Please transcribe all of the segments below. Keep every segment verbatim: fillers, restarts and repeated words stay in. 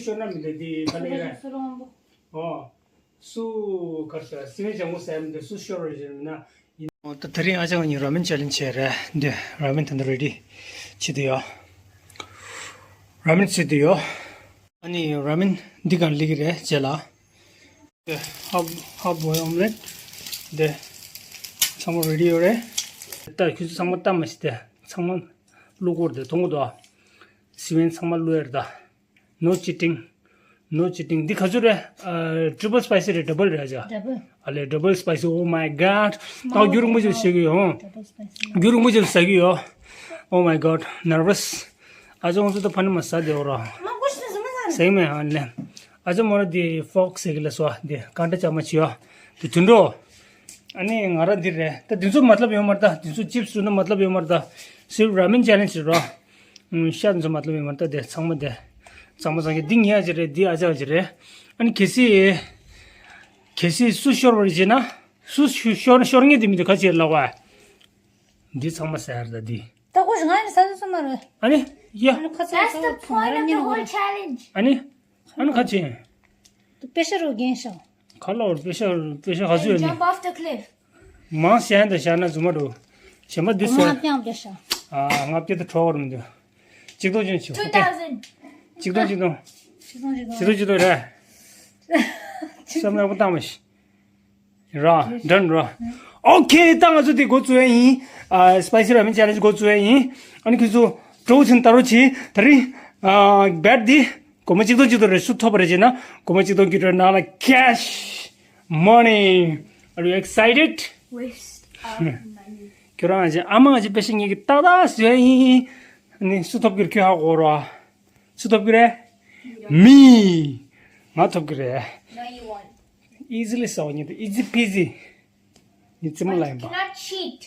ཤོར་ན་མི་འདུག་འདི་ག་ལེ་རེད། སུ་རོང་པོ། ཨོ། སུ་གར་ས་སི་མེ་ལྗང་གུ་ཟ་མི་འདུག་སུ་ཤོར་རེད་ཟེར་མིན་ན་ཡིན། ཨོ་ད་དེ་རིང་ཨ་ཅག་གཉིས་ར་མེན་ཆེ་ལེན་ཇི་བྱས་རེད་འདི། ར་མེན་ད་ལྟ་རེ་ཌི་བྱེད་དུ་ཡོད། ར་མེན་བྱེད་དུ་ཡོད། ཨ་ནི་ར་མེན་འདི་གང་ལི་གི་རེད་ཅེ་ལ། ཧབ་ཧབ་བོའི་ཨོམ་ལེཊ་འདི་ཚང་མ་རེ་ཌི་ཡོད་རེད། ད་ཁྱོད་ཚོ་ཚང་མ་ལྟ་མ་ཤི་སྟེ་ཚང་མ་བླུག་གོ་རེད་དེ་མཐོང་གོ་འདུག་ཨ། སི་མེན་ཚང་མ་བླུག་ཡ་རེད་ད། No cheating. No cheating. འདི་ག་ཚོད་རེད། ཨ། ཊི་རི་པལ་སི་པའི་སི་རེད། ཌ་བལ་རེད་ཨ་ཅག་ཌ་བལ། ཨ་ལེ། ཌ་བལ་སི་པའི་སི། Oh my god. ད་རྒྱུན་རིང་པོ་ཅིག་ཟ་གི་ཡོད། ཌ་བལ་སི་པའི་སི། རྒྱུན་རིང་པོ་ཅིག་ཟ་གི་ཡོད། Oh my god. Nervous. ཨ་ཅག་ང་ཚོ་ད་ཕ་ནི་མ་ཟ་དེ་འོ་ར། མ་གོ་ཤི་ཟ་མ་ཟ་ཟ་གི་མེད་ཨ་ལེ། ཨ་ཅག་མོ་ར་དེ་ཕོག་ཟེར་གི་ལ་སོ་དེ་གང་འདྲ་ཅག་མ་བྱེད་ཡོད། དེ་དུད་འགྲོ། ཨ་ནི་ང་ར་འདི་རེད་ད། དེ་ཚོ་མ་ལབ་ཡོད་མ་རེད་ད། དེ་ཚོ་ཅིབ་སི་བཟོས་ན་མ་ལབ་ཡོད་མ་རེད་ད། སིར་ར་མེན་ཆེ་ལེན་ཇི་རེད་ར། ཤ་ཚོ་མ་ལབ་ཡོད་མ་རེད་ད། དེ་ཚང་མ་དེ་ཚང་མ་ཚང་གི་འདི་ངའི་ཨ་ཅག་རེད། འདི་ཨ་ཅག་ཨ་ཅག་རེད། ཨ་ནི་གལ་སྲིད་གལ་སྲིད་སུ་ཤོར་བ་རེད་ཅེ་ན། སུ་ཤོར་ཤོར་ཤོར་ངེས་དེ་མི་འདུག་ག་ཅེ་ལབ་བ། འདི་ཚང་མ་ཟ་ཡ་རེད་ད་འདི། ད་ཁོ་ཞིག་ང་ནི་ཟ་ཟ་མ་རེད། ཨ་ནི་ཡ། ཨ་ནི་ཁ་ཚ་ཁ་ཚ་ང་རང་ཉན་གོ་རེད། ཨ་ནི། ཨ་ནི་ཁ་ཆེ། དུ་པེ་ཤ་རོ་རྒན་ཤོག་ག་ལ་བར་པེ་ཤ་པེ་ཤ་ག་ཚོད་ཡོད་ནི། Jump off the cliff. མང་ཞན་དུ་བཞག་ན་རྫུན་མ་འགྲོ། གཞན་པ་འདི་སོ། ང་ཀྱང་པེ་ཤ། ཨ་ང་པེ་ཏི་ཁྲོ་བར་མི་འདུག་གཅིག་སྟོང་ཅན་ཆུ། Two thousand. གཅིག་སྟོང་གཅིག་སྟོང་། གཅིག་སྟོང་གཅིག་སྟོང་། གཅིག་སྟོང་གཅིག་སྟོང་རེད། བསམ་ཡག་པོ་བཏང་མ་ཤི། ར། ཌན་ར། ཨོ་ཁེ། ད་ང་ཚོ་དེ་འགོ་བཙུགས་ཡ་ཡིན། ཨ། སི་པའི་སི་ར་མེན་ཆེ་ལེན་ཇི་འགོ་བཙུགས་ཡ་ཡིན། ཨ་ནི་ཁྱོད་ཚོ་གྲོགས་ཚན་ལྟ་རོགས་བྱེད། ད་རིང་། ཨ། བེཊ་འདི་སྒོར་མོ་གཅིག་སྟོང་གཅིག་སྟོང་རེ་སུ་ཐོབ་པ་རེད་ཅེ་ན། སྒོར་མོ་གཅིག་སྟོང་གཅིག་སྟོང་ནང་ལ་cash money. Are you excited? Waste of money. ཁྱོད་རང་ཨ་ཅེ་ཨ་མ་ཨ་ཅེ་པེ་ཤ་ངེད་ཀྱི་ཏག་ཏག་བཟོས་ཡ་ཡིན། ཨ་ནི་སུ་ཐོབ་ཀྱི་རེད་ཁྱོད་ཧ་གོ་རོགས། སུ་ཐོབ་ཀྱི་རེད། མི། ང་ཐོབ་ཀྱི་རེད། No, you won't. ཨི་ཛི་ལི་ཟེར་བ་ཉིད་དུ་ཨི་ཛི་པི་ཛི། ངས་རྩེད་མོ་ལ་ཡིན་པ། You cannot cheat.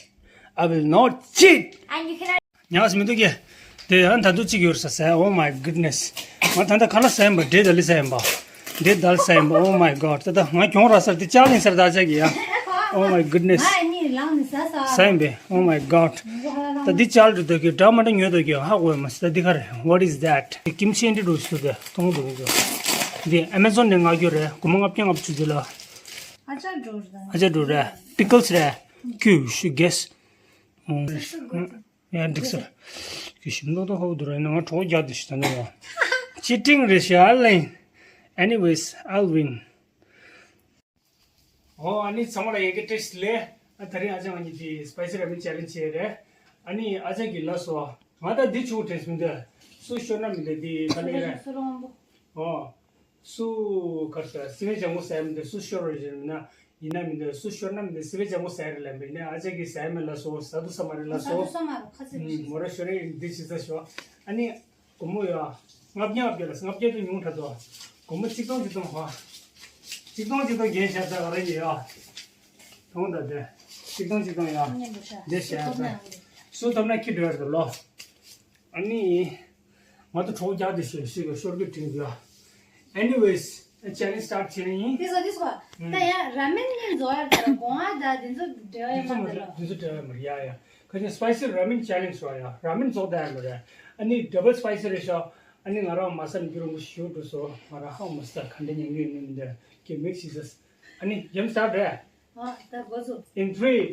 I will not cheat. And you cannot. ཉག་སི་མི་འདུག་གི། དེ་ཡང་ད་དུང་གཅིག་ཡོད་ས་ཟེར། Oh my goodness. ང་ད་ལྟ་ཁ་ལག་ཟ་ཡིན་པ། འབྲས་དང་ལི་ཟ་ཡིན་པ། འབྲས་དང་ལི་ཟ་ཡིན་པ། Oh my god. ད་ལྟ་ང་གྱོང་རག་སར་དེ་ལྕགས་ལིང་སར་ད་ལྕགས་ཀྱི་ཡ། Oh my goodness. ང་གཉིས་ལངས་ནས་ཟ་ས། ཟ་ཡིན་པས། Oh my god. ད་འདི་ལྕགས་ལི་འདུག་གི། འདྲ་མ་འདྲ་ཉོས་འདུག་གི། ཧ་གོ་ཡ་མ་སི། ད་འདི་ག་རེད། What is that? ཀིམ་ཆི་ཨེ་འདྲི་འགྲོ་སུ་དེ་མཐོང་འདུག་གི། འདི་ཨ་མེ་ཛོན་ནས་མངགས་རྒྱུ་རེད། སྒོར་མོ་ལྔ་བརྒྱ་ལྔ་བཅུ་དེ་ལ། ཨ་ཅག་འགྲོ་རེད། ཨ་ཅག་འགྲོ་རེད། པི་ཀལ་སི་རེད། ཁྱོད་ཤུ་གེ་སི། ཡ་འགྲིག་སོང་། ཁྱོད་ཞིམ་མདོག་མདོག་ཧོབ་འདུག་ར། ཡིན་ན་ང་གྲོགས་རྒྱག་འདི་ཞིག་ད་ནི་ཡ། ཅི་ཊིང་རེད་ཤག་ལེན། Anyways, I'll win. ཨོ་ཨ་ནི་ཚང་མ་ལ་ཡ་གི་བཀྲ་ཤིས་བདེ་ལེགས། ཨ་ད་རིང་ཨ་ཅག་ང་གཉིས་ཀྱིས་སི་པའི་སི་ར་མེན་ཆེ་ལེན་ཇི་བྱས་རེད། ཨ་ནི་ཨ་ཅག་གིས་ལབ་སོང་། ང་ད་འདི་ཆུང་དྲན་སོང་འདི། སུ་ཤོར་ན་མི་འདི་འདི་ག་ལེ་རེད། སུ་རོང་པོ། ཨོ། སུ་གར་ས་སི་པའི་སི་ལྗང་གུ་ཟ་ཡ་མི་འདི། སུ་ཤོར་རེད་ཟེར་མིན་ན། ཡིན་ན་མི་འདི། སུ་ཤོར་ན་མི་འདི། སི་པའི་སི་ལྗང་གུ་ཟ་ཡ་རེད་ལབ་པས་ནས། ཨ་ཅག་གིས་ཟ་ཡ་མེད་ལབ་སོང་། ཟ་འདུག་ས་མ་རེད་ལབ་སོང་། ཟ་འདུག་ས་མ་རེད། ཁ་ཚིག་མི་ཤེས། མོ་ར་ཤོར་རེད་འདི་བྱེད་ས་ཤོག་ཨ་ནི། སྒོར་མོ་ཡ། ལྔ་བརྒྱ་ལྔ་བརྒྱ་ལ། ལྔ་བརྒྱ་དེ་ཉུང་དྲགས་འདུག་སྒོར་མོ་གཅིག་སྟོང་གཅིག་སྟོང་ཧ། གཅིག་སྟོང་གཅིག་སྟོང་རྒྱན་བཞག་ད་ག་རེ་ཡིན་ཡ། མཐོང་ད་དེ། གཅིག་སྟོང་གཅིག་སྟོང་ཡ། འདི་བཞག་ད། སུ་ཐོབ་ན་ཁྱི་འགྲོ་ཡ་རེད་ལོ། ཨ་ནི། ང་ཚོ་གྲོགས་རྒྱག་དེ་ཤོད་ཤོད་ཤོར་གི་དྲིན་ཡ། Anyways, challenge start བྱེད་ནི་ཡིན། དེ་ཚོ་དེ་ཚོ། ད་ཡ་ར་མེན་ནི་བཟོ་ཡ་ད་སྒོ་ང་ད་དེ་ཚོ་འབྲེལ་བ་ཡོད་མ་རེད་ལོ། དེ་ཚོ་འབྲེལ་བ་མ་རེད་ཡ་ཡ། ཁ་ཅིག་spicy ramen challenge ཟེར་བ་ཡ། ར་མེན་བཙོག་ད་ཡ་མ་རེད། ཨ་ནི་double spicy རེད་ཤག་ཨ་ནི་ང་རང་མ་ཟ་ནས་རྒྱུན་རིང་པོ་ཞིག་འགྲོ་སོང་། ང་རང་ཧ་མ་ཟ། ག་འདྲ་ཉན་གི་ཡོད་མིན་མི་འདྲ། ཀྱེ་མིག་ཤི་ཟ། ཨ་ནི་game start རེད། ཨ་ད་འགོ་ཚུགས། In three,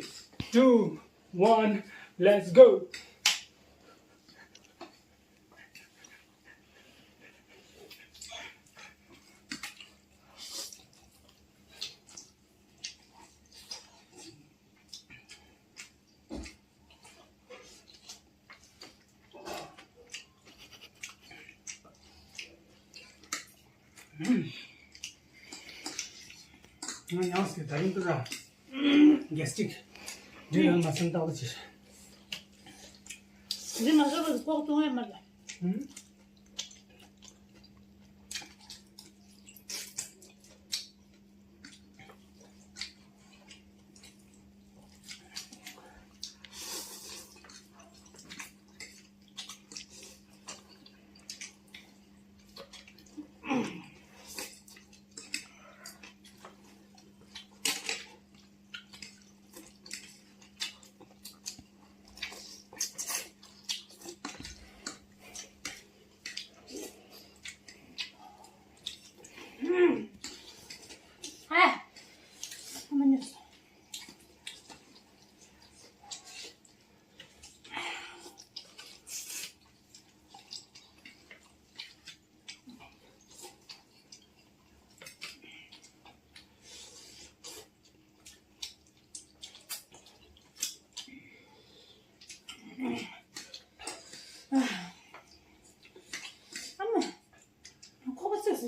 two, one, let's go. ང་ཡང་སྲིད་ད་རིང་ཏུ་ར་གེ་སི་ཊིག་འདྲེ་ཡོང་མ་སེམས་ཏག་ཏག་བྱེད། འདི་མ་ཟོས་པར་ལྐོག་བཏུང་ཡ་མ་རེད།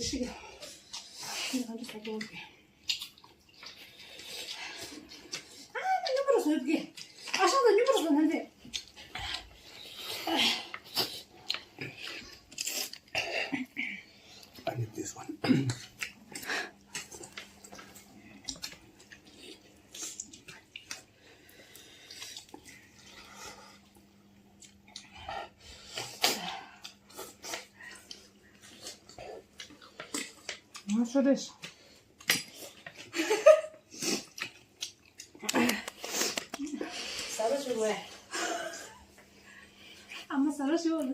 ཞིག་ང་ཚོ་ཟ་གི་ཡོད་གི། ཨ་ནི་སྨྱོན་པོ་རུ་བཟོས་གི། ཨ་ཞང་ད་སྨྱོན་པོ་རུ་བཟོས་ན་འདི། I need this one. ང་ཤོ་རེ་ཤ། ཟ་རོ་ཞུ་བས། ཨ་མ་ཟ་རོ་ཞུ་བ་ལ།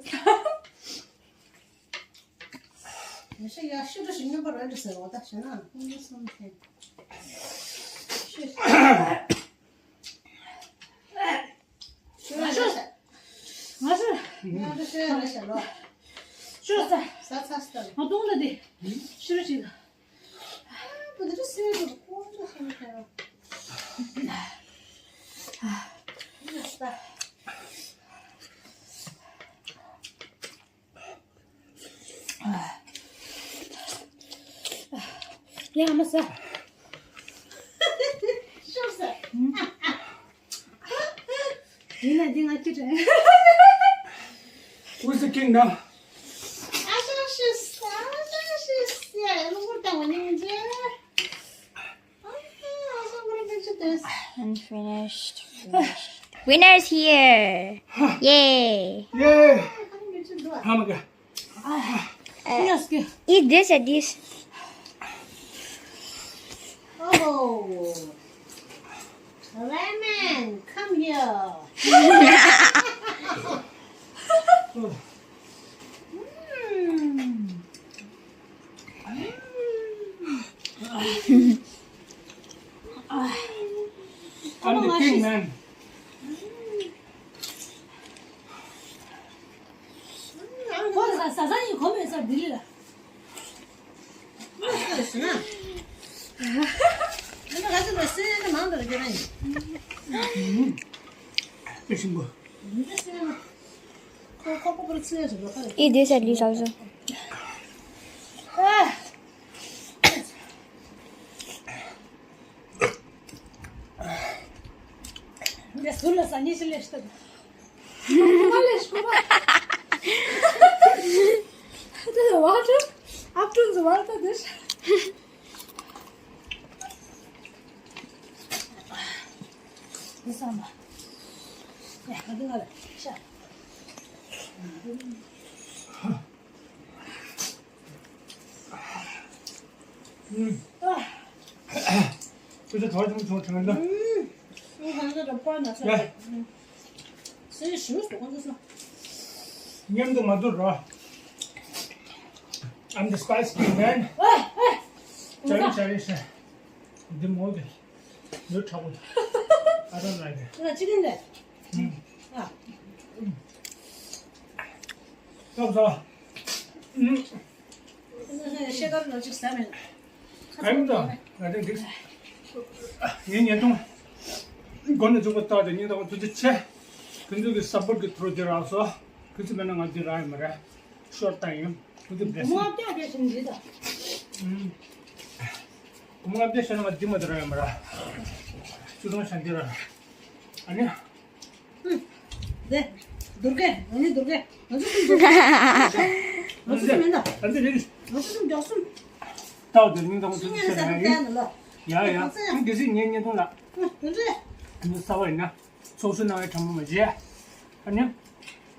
ཡ་ཤ་ཡ་ཤུ་རུ་ཞིག་སྨྱོན་པ་ར་འདྲ་ཟེར་བ་ད་ཞེ་ན་ཁོང་ཚོ་སོང་ཤེས། ཤུ་ཤུ་ཤུ་ང་ཤུ་ང་ཤུ་ང་ཤུ་ཤུ་ས་ས་ས་ས་ང་ཏོང་ད་དེ་ཤུ་རུ་ཞིག་ད། ཨ་པུ་ཏི་ཏུ་སེ་རུ་ཁོང་ཚོ་ཧ་ཧ་ཡ་ས། ཡ་མ་ས། ཤོར་ས། ཡིན་ན་འདི་ང་ཁྱི་དྲན། Who's the king now? ཨ་ཤ་ཤི་ས། ཨ་ཤ་ཤི་ས། ཡ་ལུང་པར་བཏང་བ་ཉིན་རྗེས། ཨ་ཤ་ཁོ་རང་ཕན་ཆད་དེ། Unfinished. Finished. Winner's here. Yay. Yay. ཁོ་རང་ཕན་ཆད་འདུག་ཨ། ཧ་མ་ག Uh, eat this and this. Oh, Ramen, come here. Mm. Mm. I'm the king, man. ཁོ་ལ་ཟ་ས་ཡིན་ཁོ་མེད་ས་ལྡི་ལི་ལ། Eat this at least also. འདི་ཟུར་ལ་ཟ་ཉེ་ཞིག་ལས་ཤི་ད། ཁོ་མ་ལས་ཤི་ཁོ་མ། ད་ད་བ་ཏྲུ། ཨབ་ཏུན་ཟུ་བ་ད་དེ་ཤི། འདི་ཟ་མ། ཡ་ད་འདི་ང་ལ་ཤ། ཁྱོད་ཚོ་དོར་ཅུང་ཆུང་ཆུང་ལ། ཁྱོད་ཚོ་ཕོར་ན་ས། ཡ། སེ་ཞུ་སོ་ཁོང་ཚོ་སོ། མཉམ་དུ་མ་དུར་རོ། I'm the spice king, man. ཨེ་ཨེ། ཅ་རི་ཅ་རི་ཤ། འདི་མོ་དེ། ཡོད་ཁྲག་པོ། I don't like it. ང་ཅི་ཀིན་དེ། ཨ། སྐབས་སོ། ཤེལ་དཀར་ནང་ཅིག་ཟ་མེད། གང་ཡིན་ད། ང་དེ་འགྲིག་ངའི་ཉན་ཐུང་། མགོ་ནས་མཇུག་པ་ལྟ་དེ་ཉིན་དང་ཐུགས་རྗེ་ཆེ། ཁྱོད་ཚོ་གི་སབ་པོར་གི་ཐུགས་རྗེ་རག་སོ། ཁྱོད་ཚོ་མེད་ན་ང་འདི་རག་ཡོད་མ་རེད། ཤོར་བཏང་ཡིན། ཁྱོད་ཚོ་བདེ་སྲིད། ང་ལྟ་དེ་བཞིན་འདི་ད། ཨུམ། ང་ལྟ་བྱས་ན་ང་འདི་མ་འདི་རག་ཡོད་མ་རེད། ཁྱོད་ཚོ་ང་ཤ་འདི་རག་ཨ་ནི། དེ། དུར་ཀེ། ང་ནི་དུར་ཀེ། ང་ཚོ་གསུམ་འཇོག་གསུམ། ང་ཚོ་གསུམ་མིན་ད། ང་ཚོ་རེད། ང་ཚོ་གསུམ་འཇོག་གསུམ། ཏའོ་དེ་མིང་དང་གསུམ་ཚོ་ཡ་ཡ། ཁྱོད་གལ་སྲིད་ངའི་བརྙན་ཐུང་ལ། ཨ་དུར་ཀེ། ངའི་གསར་པ་ཡིན་ན། ཚོགས་ཞུགས་གནང་བའི་ཕྲ་མོ་མ་བརྗེད། ཨ་ནི།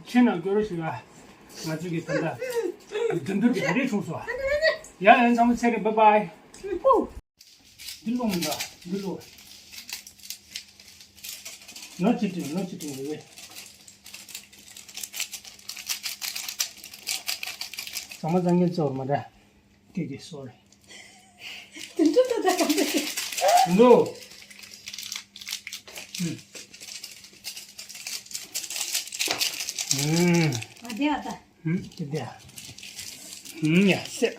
ཁྱེད་རྣམས་སྐྱོ་རོགས་ཞུ་ཡ། ང་ཚོ་གི་ད་ལྟ། འགྲན་བསྡུར་གྱི་ག་རེ་བྱུང་སོང་། ཡ་ཡ་ཚང་མ་ཚེ་རིང་། བཱའི་བཱའི། འདི་ལོ་མི་འདྲ། འདི་ལོ། ནོར་ཅི་དྲན་ནོར་ཅི་དྲན་རེད། ཟ་མ་བཟང་ངན་ཚོར་མ་འདྲ། ཀེ་ཀེ་སོ་རི། དེ་འདྲ་ད་ད་ག་འདྲ་ཞིག་འདུག་ཨུམ། ཨ་དེ་ཨ་ད། ཨུམ་དེ་དེ་ཨ། ཨུམ་ཡ་སེ།